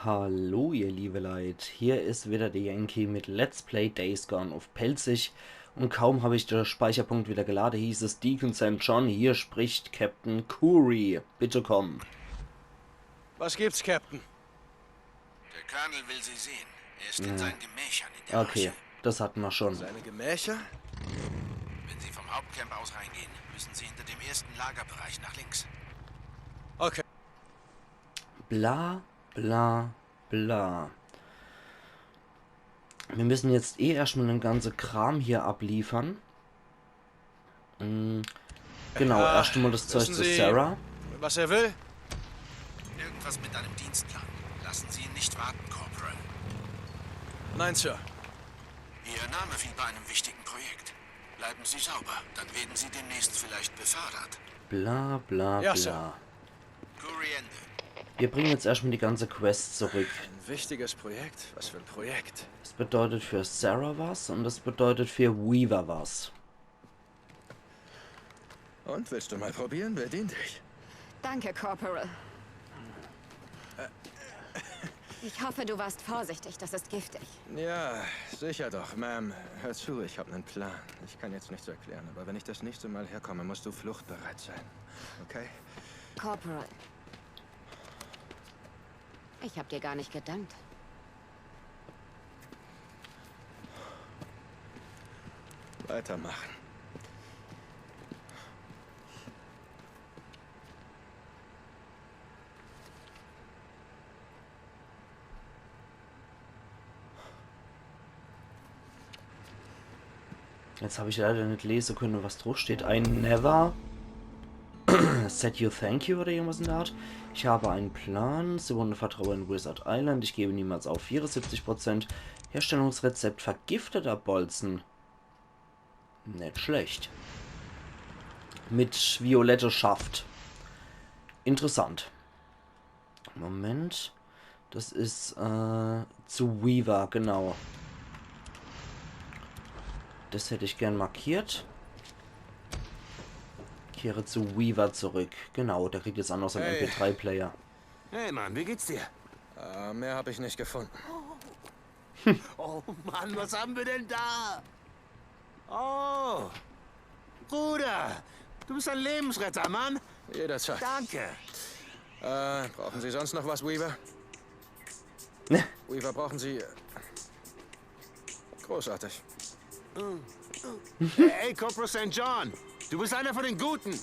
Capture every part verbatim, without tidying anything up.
Hallo ihr liebe Leit, hier is wieder der Yankee mit Let's Play Days Gone uff Pälzisch. Und kaum hab ich de Speicherpunkt wieder gelade, hieß es: „Deacon Sankt John, hier spricht Captain Kouri. Bitte kommen.“ Was gibt's, Captain? Der Colonel will Sie sehen. Er ist in seinen Gemächern in der Okay, Arche. Das hatten wir schon. Seine Gemächer? Wenn Sie vom Hauptcamp aus reingehen, müssen Sie hinter dem ersten Lagerbereich nach links. Okay. Bla, bla, bla. Wir müssen jetzt eh erstmal den ganzen Kram hier abliefern. Mm, genau, Ja, erstmal das Zeug wissen zu Sie- Sarah. Was er will? Irgendwas mit einem Dienstplan. Lassen Sie ihn nicht warten, Corporal. Nein, Sir. Ihr Name fiel bei einem wichtigen Projekt. Bleiben Sie sauber, dann werden Sie demnächst vielleicht befördert. Bla, bla, Ja, bla. Sir. Kouri, Ende. Wir bringen jetzt erstmal die ganze Quest zurück. Ein wichtiges Projekt? Was für ein Projekt? Das bedeutet für Sarah was und das bedeutet für Weaver was. Und, willst du mal probieren? Bedien dich. Danke, Corporal. Ich hoffe, du warst vorsichtig. Das ist giftig. Ja, sicher doch, Ma'am. Hör zu, ich hab einen Plan. Ich kann jetzt nichts erklären, aber wenn ich das nächste Mal herkomme, musst du fluchtbereit sein. Okay? Corporal. Ich hab dir gar nicht gedankt. Weitermachen. Jetzt habe ich leider nicht lesen können, was drauf steht. I never said you thank you oder irgendwas in der Art. Ich habe einen Plan. Sie wohnen Vertrauen in Wizard Island. Ich gebe niemals auf. Vierundsiebzig Prozent. Herstellungsrezept vergifteter Bolzen. Nicht schlecht. Mit violette Schaft. Interessant. Moment. Das ist äh, zu Weaver, genau. Das hätte ich gern markiert. Kehre zu Weaver zurück. Genau, der kriegt jetzt auch noch seinen Hey. M P drei Player. Hey Mann, wie geht's dir? Äh, mehr hab ich nicht gefunden. Oh Mann, was haben wir denn da? Oh, Bruder, du bist ein Lebensretter, Mann. Jederzeit. Danke. Äh, brauchen Sie sonst noch was, Weaver? Ne. Weaver, brauchen Sie. Großartig. Hey, Corporal Sankt John, du bist einer von den Guten.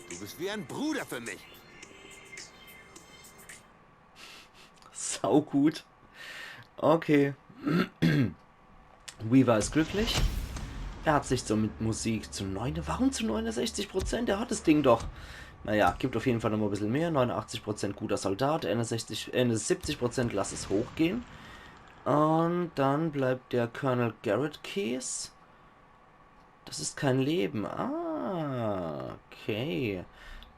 Du bist wie ein Bruder für mich. Sau gut. Okay. Weaver ist glücklich. Er hat sich somit Musik zu neun. Warum zu neunundsechzig Prozent? Er hat das Ding doch. Naja, gibt auf jeden Fall noch mal ein bisschen mehr. Neunundachtzig Prozent guter Soldat, einundsechzig, äh, siebzig Prozent lass es hochgehen. Und dann bleibt der Colonel Garrett Case. Das ist kein Leben. Ah, okay.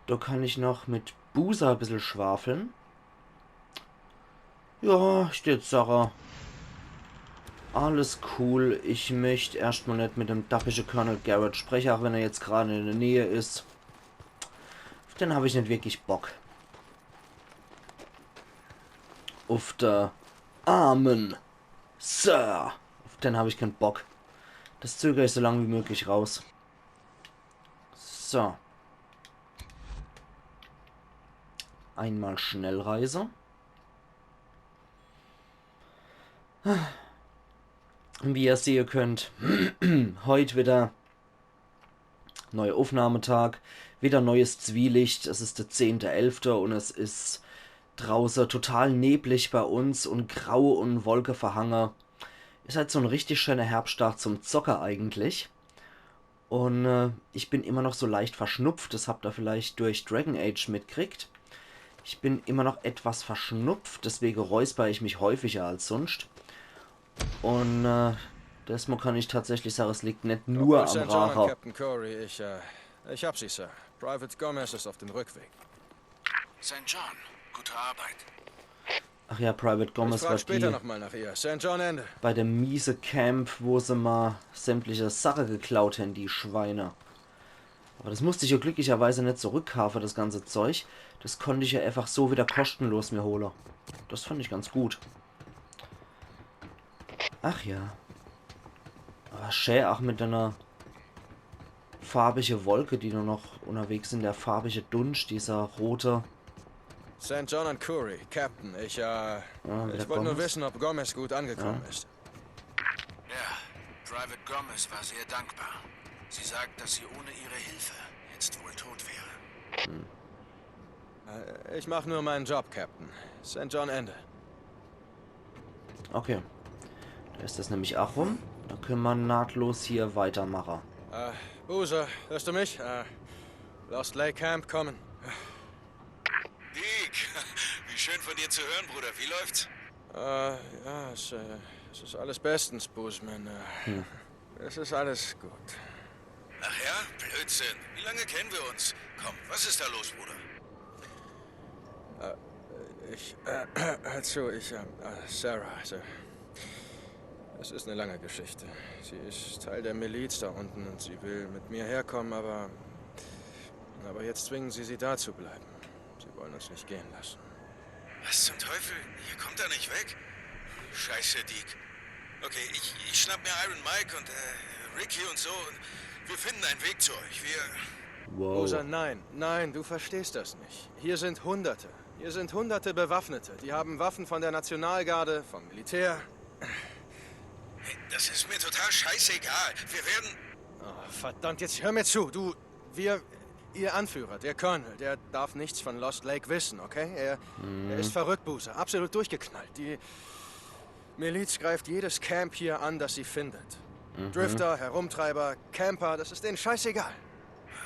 Da kann ich noch mit Boozer ein bisschen schwafeln. Ja, steht Sarah. Alles cool. Ich möcht erstmal nicht mit dem dappische Colonel Garrett sprechen, auch wenn er jetzt gerade in der Nähe ist. Auf den habe ich nicht wirklich Bock. Auf der armen Sir. Auf den habe ich keinen Bock. Das zögere ich so lange wie möglich raus. So. Einmal Schnellreise. Wie ihr sehen könnt, heute wieder neuer Aufnahmetag, wieder neues Zwielicht. Es ist der zehnte elfte und es ist draußen total neblig bei uns und grau und wolkeverhangen. Ist halt so ein richtig schöner Herbsttag zum Zocken eigentlich. Und äh, ich bin immer noch so leicht verschnupft, das habt ihr vielleicht durch Dragon Age mitkriegt. Ich bin immer noch etwas verschnupft, deswegen räusper ich mich häufiger als sonst. Und äh, desmal kann ich tatsächlich sagen, es liegt nicht nur am Sankt John und Rauchen. Captain Kouri, ich, äh, ich hab Sie, Sir. Private Gomez ist auf dem Rückweg. Sankt John, gute Arbeit. Ach ja, Private Ich Gomez frag war später die nochmal nach ihr. Sankt John, Ende. bei dem miese Camp, wo sie mal sämtliche Sache geklaut haben, die Schweine. Aber das musste ich ja glücklicherweise nicht zurückkaufen, das ganze Zeug. Das konnte ich ja einfach so wieder kostenlos mir holen. Das fand ich ganz gut. Ach ja. Aber schä auch mit einer farbige Wolke, die nur noch unterwegs sind, der farbige Dunst, dieser rote. Saint John und Curry, Captain. Ich, äh, Ah, wieder ich wollte nur Gomez. Wissen, ob Gomez gut angekommen Ja. Ist. Ja, Private Gomez war sehr dankbar. Sie sagt, dass sie ohne ihre Hilfe jetzt wohl tot wäre. Äh, ich mach nur meinen Job, Captain. Saint John, Ende. Okay. Da ist das nämlich auch rum. Da können wir nahtlos hier weitermachen. Äh, Boozer, hörst du mich? Äh, Lost Lake Camp kommen. Deke, wie schön von dir zu hören, Bruder. Wie läuft's? Äh, ja, es, äh, es ist alles bestens, Boozman. Äh, Es ist alles gut. Ach ja? Blödsinn. Wie lange kennen wir uns? Komm, was ist da los, Bruder? Ich, äh, hör zu, ich, äh, äh, Sarah, also, es ist eine lange Geschichte. Sie ist Teil der Miliz da unten und sie will mit mir herkommen, aber, aber jetzt zwingen sie sie da zu bleiben. Sie wollen uns nicht gehen lassen. Was zum Teufel? Ihr kommt da nicht weg? Scheiße, Deke. Okay, ich, ich schnapp mir Iron Mike und äh, Ricky und so. Und wir finden einen Weg zu euch. Wir. Wow. Boozer, nein, nein, du verstehst das nicht. Hier sind Hunderte. Hier sind Hunderte Bewaffnete. Die haben Waffen von der Nationalgarde, vom Militär. Das ist mir total scheißegal. Wir werden. Oh, verdammt, jetzt hör mir zu. Du, wir, ihr Anführer, der Colonel, der darf nichts von Lost Lake wissen, okay? Er, er ist verrückt, Boozer. Absolut durchgeknallt. Die Miliz greift jedes Camp hier an, das sie findet. Drifter, Herumtreiber, Camper, das ist denen scheißegal.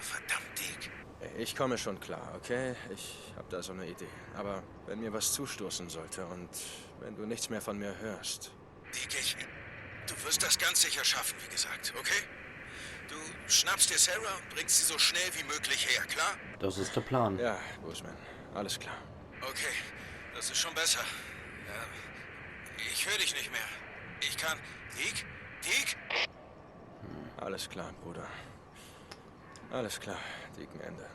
Verdammt, Deke. Ich komme schon klar, okay? Ich hab da so eine Idee. Aber wenn mir was zustoßen sollte und wenn du nichts mehr von mir hörst. Deke, ich. Du wirst das ganz sicher schaffen, wie gesagt, okay? Du schnappst dir Sarah und bringst sie so schnell wie möglich her, klar? Das ist der Plan. Ja, Boozman, alles klar. Okay, das ist schon besser. Ja, ich höre dich nicht mehr. Ich kann. Deke? Deke? Alles klar, Bruder. Alles klar, Deacon, Ende.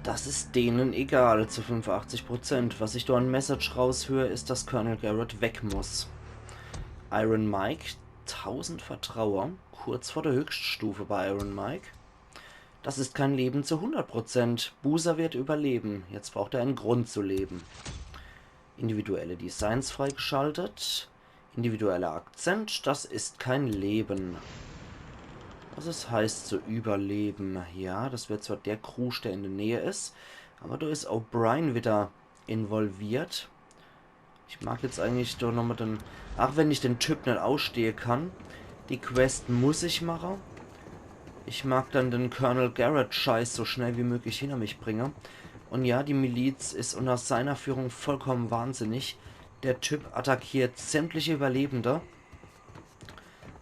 Das ist denen egal zu fünfundachtzig Prozent. Was ich da an Message raushöre, ist, dass Colonel Garrett weg muss. Iron Mike, tausend Vertrauer, kurz vor der Höchststufe bei Iron Mike. Das ist kein Leben zu hundert Prozent. Boozer wird überleben. Jetzt braucht er einen Grund zu leben. Individuelle Designs freigeschaltet. Individueller Akzent, das ist kein Leben. Was es heißt zu überleben, ja, das wäre zwar der Krusch, der in der Nähe ist, aber da ist O'Brien wieder involviert. Ich mag jetzt eigentlich doch nochmal den, auch wenn ich den Typ nicht ausstehe kann, die Quest muss ich machen. Ich mag dann den Colonel Garrett Scheiß so schnell wie möglich hinter mich bringen. Und ja, die Miliz ist unter seiner Führung vollkommen wahnsinnig. Der Typ attackiert sämtliche Überlebende.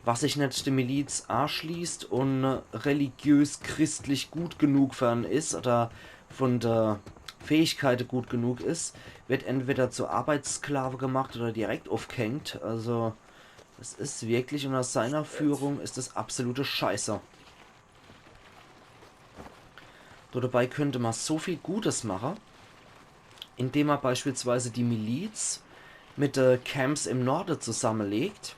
Was sich nicht der Miliz anschließt und religiös christlich gut genug für ihn ist oder von der Fähigkeit gut genug ist, wird entweder zur Arbeitssklave gemacht oder direkt aufgehängt. Also, es ist wirklich unter seiner Führung ist das absolute Scheiße. So, dabei könnte man so viel Gutes machen, indem man beispielsweise die Miliz mit äh, Camps im Norden zusammenlegt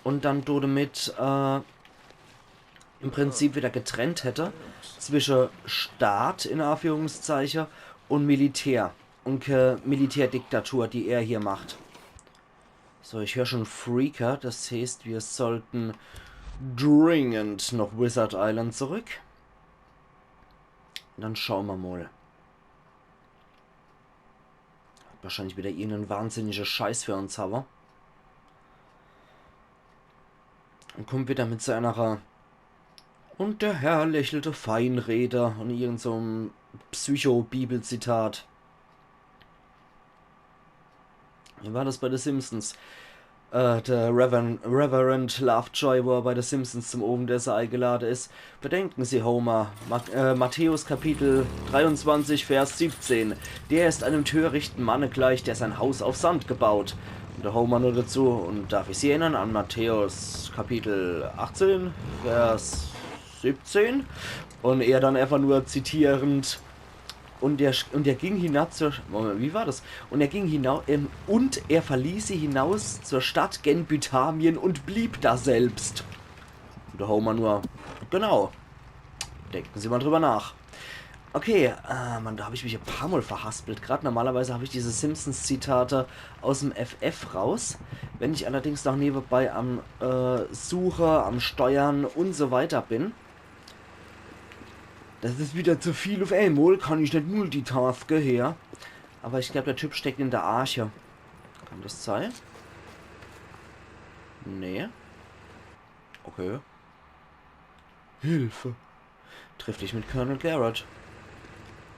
und dann damit äh, im Prinzip wieder getrennt hätte zwischen Staat in Anführungszeichen und Militär und äh, Militärdiktatur, die er hier macht. So, ich höre schon Freaker, das heißt, wir sollten dringend nach Wizard Island zurück. Dann schauen wir mal. Wahrscheinlich wieder irgendeinen wahnsinnigen Scheiß für uns haben. Und kommt wieder mit so einer „Und der Herr lächelte feinrede“ und irgend so einem Psycho-Bibelzitat. Wie war das bei The Simpsons? Äh, der Reverend, Reverend Lovejoy, wo er bei The Simpsons zum Abendessen eingeladen ist. „Bedenken Sie, Homer, Ma äh, Matthäus Kapitel dreiundzwanzig, Vers siebzehn. Der ist einem törichten Manne gleich, der sein Haus auf Sand gebaut.“ Und der Homer nur dazu: „Und darf ich Sie erinnern an Matthäus Kapitel achtzehn, Vers siebzehn?“ Und er dann einfach nur zitierend: Und er, und er ging hinaus zur, Moment, wie war das? Und er ging hinaus, ähm, und er verließ sie hinaus zur Stadt gen Bethanien und blieb daselbst. Do hau mer nur, genau. Denken Sie mal drüber nach. Okay, äh, Mann, da hab ich mich e paar Mal verhaspelt. Grad normalerweise hab ich diese Simpsons-Zitate aus dem F F raus. Wenn ich allerdings noch nebenbei am, äh, Suche, am Steuern und so weiter bin, das is wieder zu viel uf emol, kann ich net multitaske hier. Aber ich glaub, der Typ steckt in der Arche. Kann das sein? Nee. Okay. Hilfe. Triff dich mit Colonel Garrett.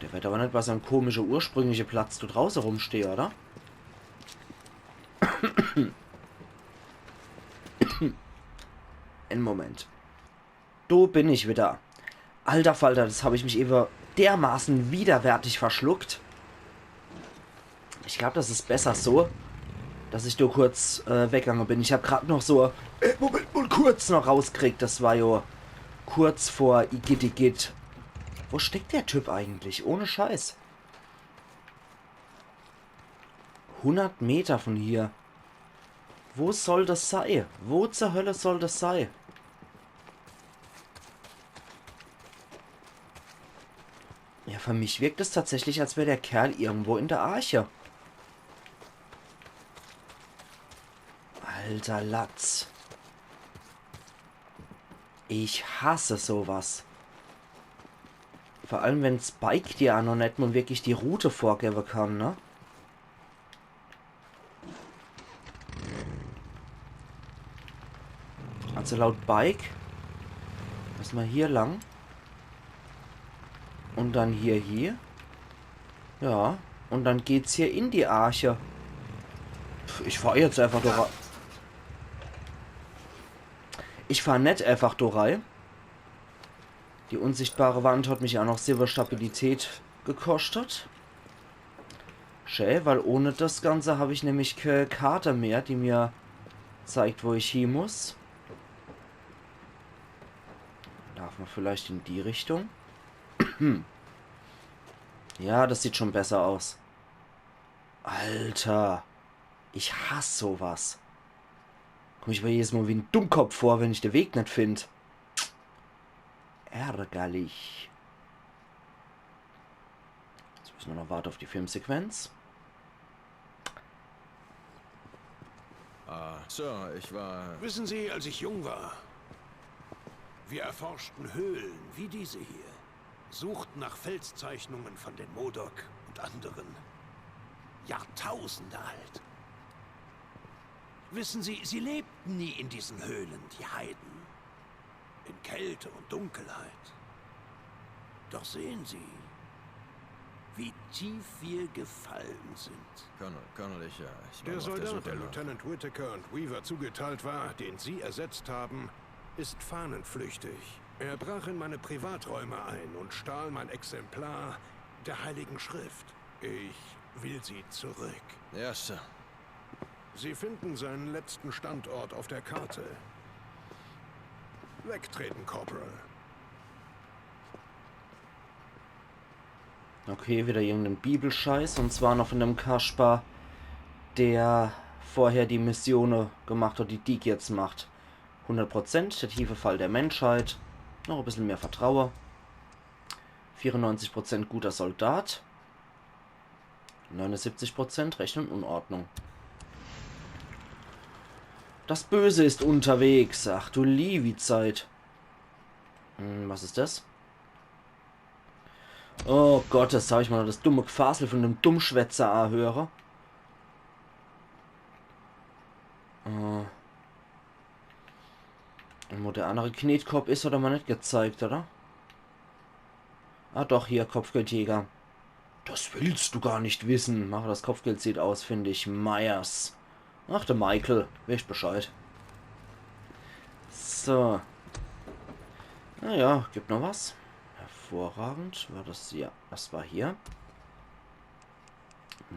Der wird aber net bei seinem komische ursprüngliche Platz do drauße rumstehe, oder? En Moment. Do bin ich wieder. Alter Falter, das hab ich mich ewe dermaßen widerwärtig verschluckt. Ich glaub, das is besser so, dass ich do kurz, äh, weggange bin. Ich hab grad noch so, äh, Moment, und kurz noch rauskriegt. Das war jo kurz vor Igitt Igitt. Wo steckt der Typ eigentlich? Ohne Scheiß. Hundert Meter von hier. Wo soll das sei? Wo zur Hölle soll das sei? Ja, für mich wirkt es tatsächlich, als wär der Kerl irgendwo in der Arche. Alter Latz. Ich hasse sowas. Vor allem, wenn Spike dir auch noch net mal wirklich die Route vorgeben kann, ne? Also laut Bike müssen wir hier lang. Und dann hier, hier. Ja, und dann geht's hier in die Arche. Pff, ich fahr jetzt einfach do rei-, ich fahr net einfach do rei. Die unsichtbare Wand hat mich auch noch Silberstabilität gekostet. Schä, weil ohne das Ganze hab ich nämlich keine Karte mehr, die mir zeigt, wo ich hin muss. Darf man vielleicht in die Richtung? Ja, das sieht schon besser aus. Alter, ich hasse sowas. Komm ich mir jedes Mal wie ein Dummkopf vor, wenn ich den Weg net find. Ärgerlich. Jetzt müssen wir noch warten auf die Filmsequenz. Ah, Sir, ich war. Wissen Sie, als ich jung war, wir erforschten Höhlen wie diese hier, suchten nach Felszeichnungen von den MODOK und anderen. Jahrtausende alt. Wissen Sie, sie lebten nie in diesen Höhlen, die Heiden. In Kälte und Dunkelheit. Doch sehen Sie, wie tief wir gefallen sind. Colonel, Colonel, ich, äh, ich war Der nur auf der Soldat, Suche der nach. Lieutenant Whitaker und Weaver zugeteilt war, den Sie ersetzt haben, ist fahnenflüchtig. Er brach in meine Privaträume ein und stahl mein Exemplar der Heiligen Schrift. Ich will sie zurück. Ja, Sir. Sie finden seinen letzten Standort auf der Karte. Wegtreten, Corporal. Okay, wieder irgendein Bibelscheiß. Und zwar noch von dem Kasper, der vorher die Missione gemacht hat, die Deek jetzt macht. Hundert Prozent, der tiefe Fall der Menschheit. Noch ein bisschen mehr Vertrauen. Vierundneunzig Prozent guter Soldat. Neunundsiebzig Prozent Recht und Unordnung. Das Böse ist unterwegs. Ach du liewi Zeit. Hm, was ist das? Oh Gott, das hab ich mal noch das dumme Gefasel von dem Dummschwätzer ahöre. Äh. Und wo der andere Knetkopp is, hat er mal net gezeigt, oder? Ah doch, hier, Kopfgeldjäger. Das willst du gar nicht wissen. Mache das Kopfgeldschild ausfindig. Myers. Ach, der Michael. Weescht Bescheid. So. Naja, gibt noch was. Hervorragend. War das, ja, das war hier.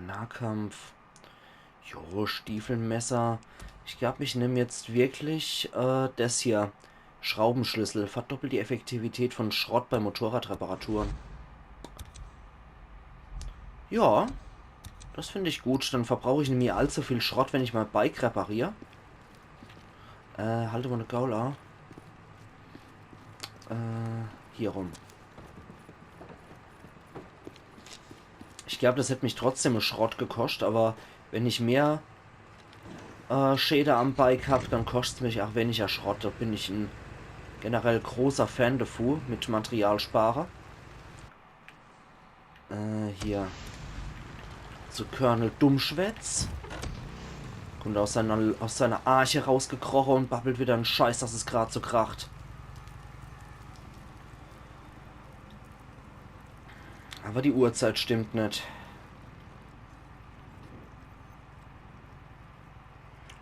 Nahkampf. Jo, Stiefelmesser. Ich glaub, ich nemm jetzt wirklich, äh, das hier. Schraubenschlüssel. Verdoppelt die Effektivität von Schrott bei Motorradreparaturen. Ja, das find ich gut. Dann verbrauch ich nimmi allzu viel Schrott, wenn ich mei Bike reparier. Äh, halt mol de Gaul a. Äh, hier rum. Ich glaab, das hätt mich trotzdem Schrott gekoscht, awwer wenn ich mehr äh, Schäde am Bike hab, dann koscht's mich ach weniger Schrott. Do bin ich en generell großer Fan devu, mit Material spare. Äh, hier. Zu Colonel Dummschwätz. Kummt aus seiner, aus seiner Arche rausgekroche un babbelt widder en Scheiß, dass es grad so kracht. Awwer die Uhrzeit stimmt net.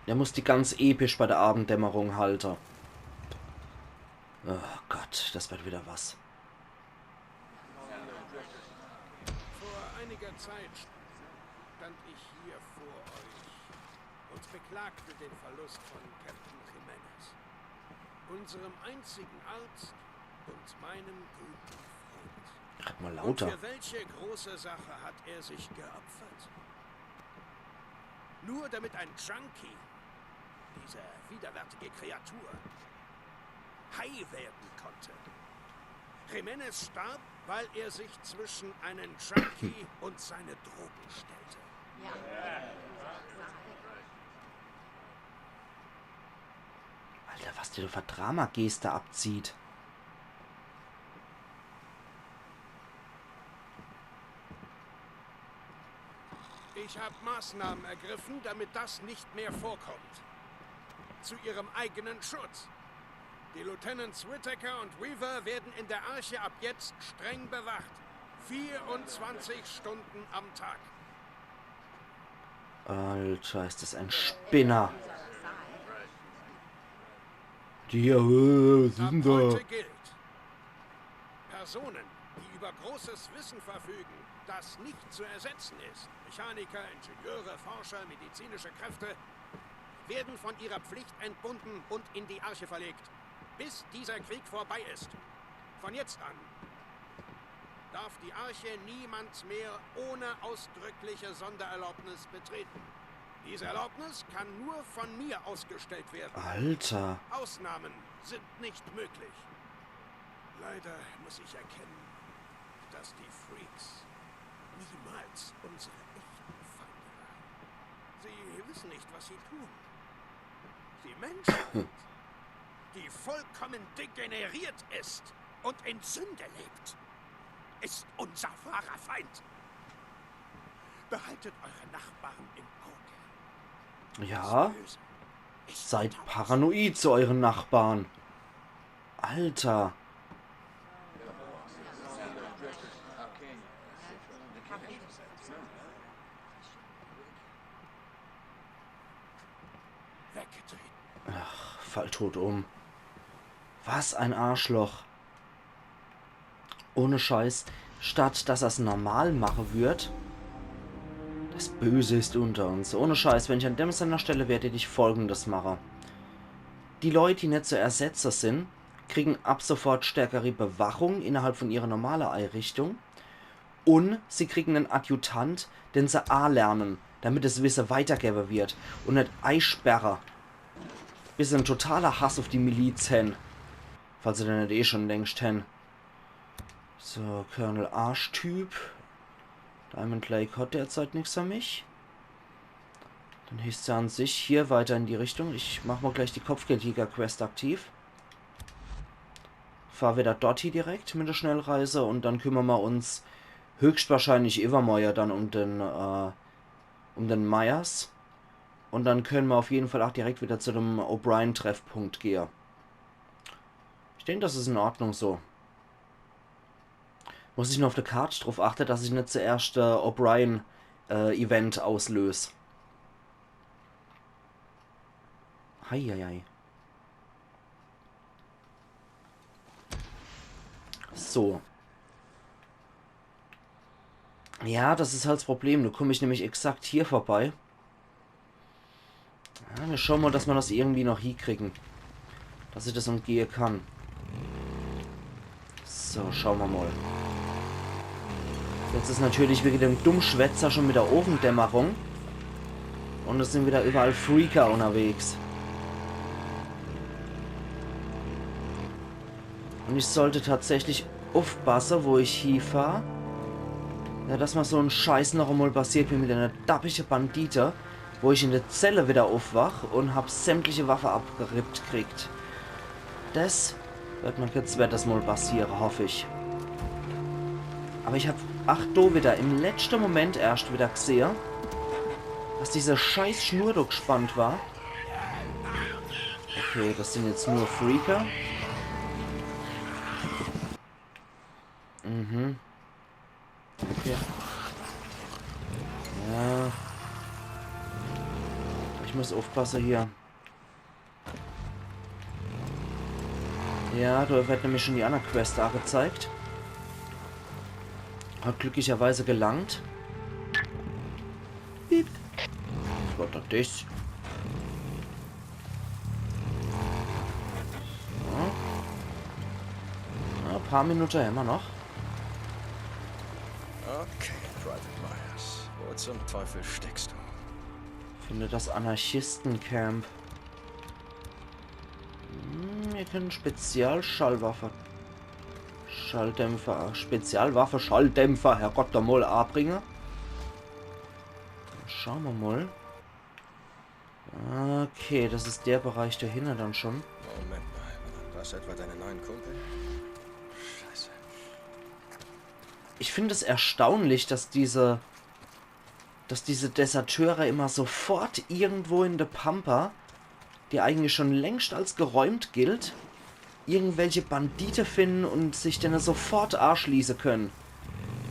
Der muss die ganz episch bei der Abenddämmerung halte. Oh Gott, das werd widder was. Vor einiger Zeit stand ich hier vor euch und beklagte den Verlust von Captain Jimenez, unserem einzigen Arzt und meinem guten Freund. Red mol lauter. Und für welche große Sache hat er sich geopfert? Nur damit ein Junkie, diese widerwärtige Kreatur, high werden konnte. Jimenez starb, weil er sich zwischen einen Junkie und seine Drogen stellte. Alter, was der do für Dramageste abzieht. Ich habe Maßnahmen ergriffen, damit das nicht mehr vorkommt. Zu ihrem eigenen Schutz. Die Lieutenants Whitaker und Weaver werden in der Arche ab jetzt streng bewacht. Vierundzwanzig Stunden am Tag. Alter, ist das ein Spinner. Die, äh, was ist denn da? Ab heute gilt: Personen, die über großes Wissen verfügen, das nicht zu ersetzen ist, Mechaniker, Ingenieure, Forscher, medizinische Kräfte, werden von ihrer Pflicht entbunden und in die Arche verlegt, bis dieser Krieg vorbei ist. Von jetzt an darf die Arche niemand mehr ohne ausdrückliche Sondererlaubnis betreten. Diese Erlaubnis kann nur von mir ausgestellt werden. Alter. Ausnahmen sind nicht möglich. Leider muss ich erkennen, dass die Freaks niemals unsere echten Feinde waren. Sie wissen nicht, was sie tun. Die Menschheit, die vollkommen degeneriert ist und in Sünde lebt, ist unser wahrer Feind. Behaltet eure Nachbarn im Auge. Ja. Das Böse ist... Seid paranoid zu euren Nachbarn. Alter. Weggetreten. Ach, fall tot um. Was ein Arschloch. Ohne Scheiß. Statt dass er's normal mache würd. Das Böse ist unter uns. Ohne Scheiß, wenn ich an dem seiner Stelle wär, dät ich Folgendes mache. Die Leut, die net zu ersetze sin, kriegen ab sofort stärkere Bewachung innerhalb von ihrer normale Eirichtung. Un sie kriegen en Adjutant, den se alernen, damit es Wisse weitergewwe wird un net eisperre. Bis se en totaler Hass uf die Miliz hen. Falls se den net eh schon längst hen. So, Colonel Arschtyp. Diamond Lake hat derzeit nix für mich. Dann heeßt's ja an sich hier weiter in die Richtung. Ich mach mol gleich die Kopfgeldjäger-Quest aktiv. Fahr wieder dort hie direkt mit der Schnellreise un dann kümmere mer uns höchstwahrscheinlich iwwermorje dann um den, äh, um den Myers. Un dann könne mer uf jeden Fall ach direkt wieder zu dem O'Brien-Treffpunkt gehe. Ich denk, das is in Ordnung so. Muss ich nur uf der Kart druf achte, dass ich net zuerscht, äh, O'Brien, äh, Event auslös. Heieiei. So. Ja, das is halt 's Problem. Do kumm ich nämlich exakt hier vorbei. Ja, mir schaue mol, dass mer das irgendwie noch hiekriegen. Dass ich das umgehe kann. So, schaue mer mol. Jetzt is natürlich wege dem Dummschwätzer schun widder Owendämmerung. Un es sin widder iwwerall Freaker unnerwegs. Un ich sollt tatsächlich uffpasse, wo ich hiefahr. Ja, dass mer so en Scheiß noch emol passiert wie mit denne dappische Bandite, wo ich in de Zelle widder uffwach un hab sämtliche Waffe abgerippt kriegt. Des werd mer jetzt zweites Mol passiere, hoff ich. Awwer ich hab, ach, do widder, im letschte Moment erscht widder gsehe, dass diese scheiß Schnur do gspannt war. Okay, des sin jetzt nur Freaker. Mhm. Okay. Ja. Ich muss uffpasse hier. Ja, do werd nämlich schun die anner Quest agezeigt. Hat glücklicherweise gelangt. Piep. Was war das? So. Ja, e paar Minute hämmer noch. Okay, Private Myers. Wo zum Teufel steckst du? Finde das Anarchistencamp. Hm, mir kenne Spezialschallwaffe. Schalldämpfer, Spezialwaffe, Schalldämpfer, Herrgott, do mol abringe. Schaue mer mol. Okay, das is der Bereich dahinner dann schun. Moment mal, war das etwa deine neuen Kumpel? Scheiße. Ich find es erstaunlich, dass diese, dass diese Deserteure immer sofort irgendwo in de Pampa, die eigentlich schun längscht als geräumt gilt, irgendwelche Bandite finde un sich denne sofort aaschließe kenne.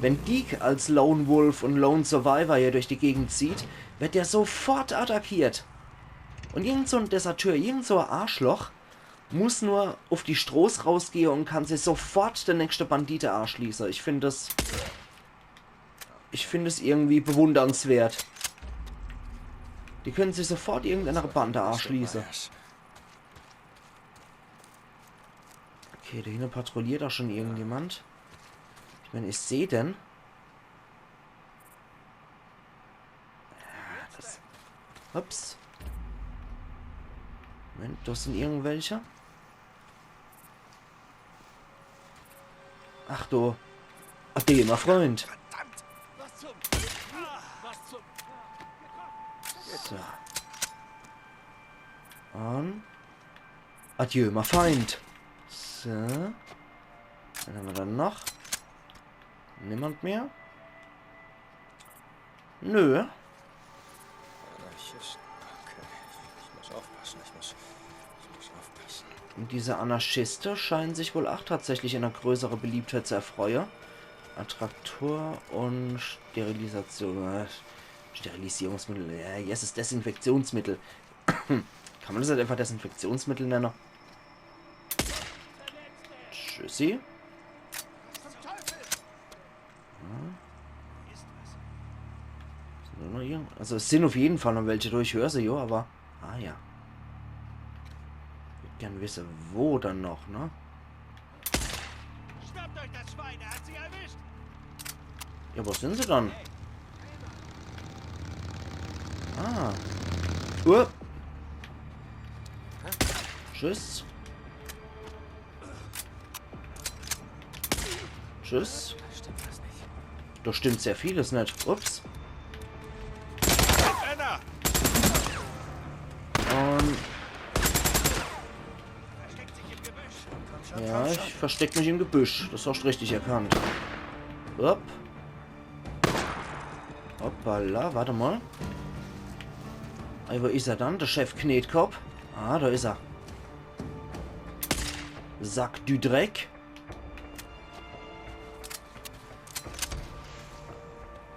Wenn Deke als Lone Wolf un Lone Survivor hier durch die Gegend zieht, werd der sofort attackiert. Un irgend so en Deserteur, irgend so e Aaschloch, muss nur uff die Stroß rausgehe un kann sich sofort de nächschte Bandite aaschließe. Ich find es, ich find es irgendwie bewundernswert. Die kenne sich sofort irgendeiner Bande aaschließe. Okay, do hinne patrouilliert aa schun irgendjemand. Ich mein, ich seh den. Ja, das, ups. Moment, das sin irgendwelche. Ach du. Ach, de, mein Freund. So. Un Adieu, mein Feind. So. Wen hämmer dann noch? Niemand mehr? Nö. Anarchisten. Okay. Ich muss aufpassen. Ich muss, ich muss aufpassen. Un diese Anarchiste scheine sich wohl aa tatsächlich ener größere Beliebtheit zu erfreue. Attraktor un Sterilisation. Äh, Sterilisierungsmittel. Ja, yes, is Desinfektionsmittel. Kann man das net einfach Desinfektionsmittel nenne? Tschüssi. Hm. Sin do noch irgend-, also es sin uff jeden Fall noch welche do, ich hör se, jo, awwer, ah ja. Ich würd gern wisse, wo dann noch, ne? Schnappt euch das Schwein, er hat sie erwischt! Ja, wo sin se dann? Ah. Uh. Tschüss. Tschüss. Do stimmt sehr vieles net. Ups. Un ja, ich versteck mich im Gebüsch. Das hast richtig erkannt. Hopp. Hoppala, wart mol. Ey, wo is er dann, de Chef Knetkopp? Ah, do is er. Sack du Dreck.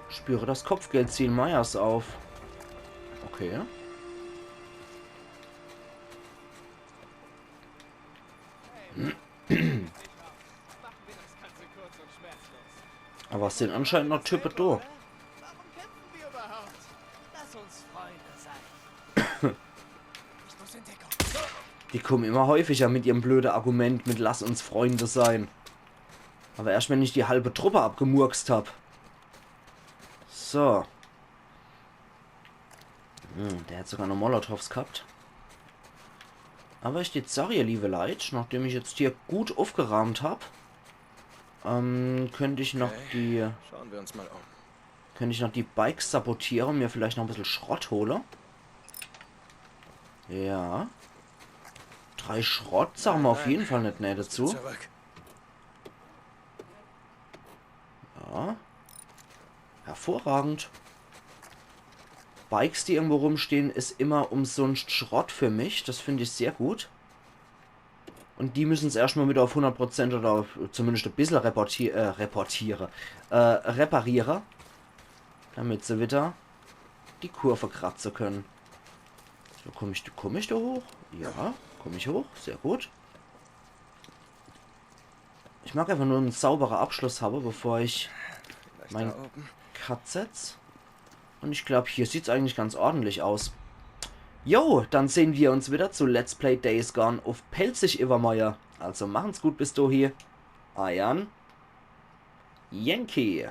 Spüre das Kopfgeldziel Myers auf. Okay. Awwer es sin anscheinend noch Type do. Warum kämpfen wir überhaupt? Lass uns Freunde sein. Ich muss in Deckung. Die kommen immer häufiger mit ihrem blöde Argument mit „Lass uns Freunde sein“. Awwer erscht wenn ich die halbe Truppe abgemurkst hab. So. Hm, der hat sogar noch Molotovs gehabt. Aber ich dät sage, ihr liebe Leit, nachdem ich jetzt hier gut aufgeraamt hab, ähm, könnt ich noch Okay. die, Schauen wir uns mal um. könnt ich noch die Bikes sabotiere und mir vielleicht noch e bissel Schrott hole. Ja. Drei Schrott, sag ma, auf jeden Fall net nee dazu. Zurück. Ja. Hervorragend. Bikes, die irgendwo rumstehen, is immer umsonst Schrott für mich. Das find ich sehr gut. Und die müssen's erscht mal wieder auf hundert Prozent oder auf zumindest e bissel reporti äh, reportiere, äh, repariere. Damit se wieder die Kurve kratze können. So, komm ich, komm ich da hoch? Ja, komm ich hoch. Sehr gut. Ich mag einfach nur en saubere Abschluss habe, bevor ich Vielleicht mein da oben. Cut setz. Und ich glaub, hier sieht's eigentlich ganz ordentlich aus. Jo, dann sehn wir uns wieder zu Let's Play Days Gone uff Pälzisch iwwermorje. Also machen's gut bis dohi. Eiern Yankee.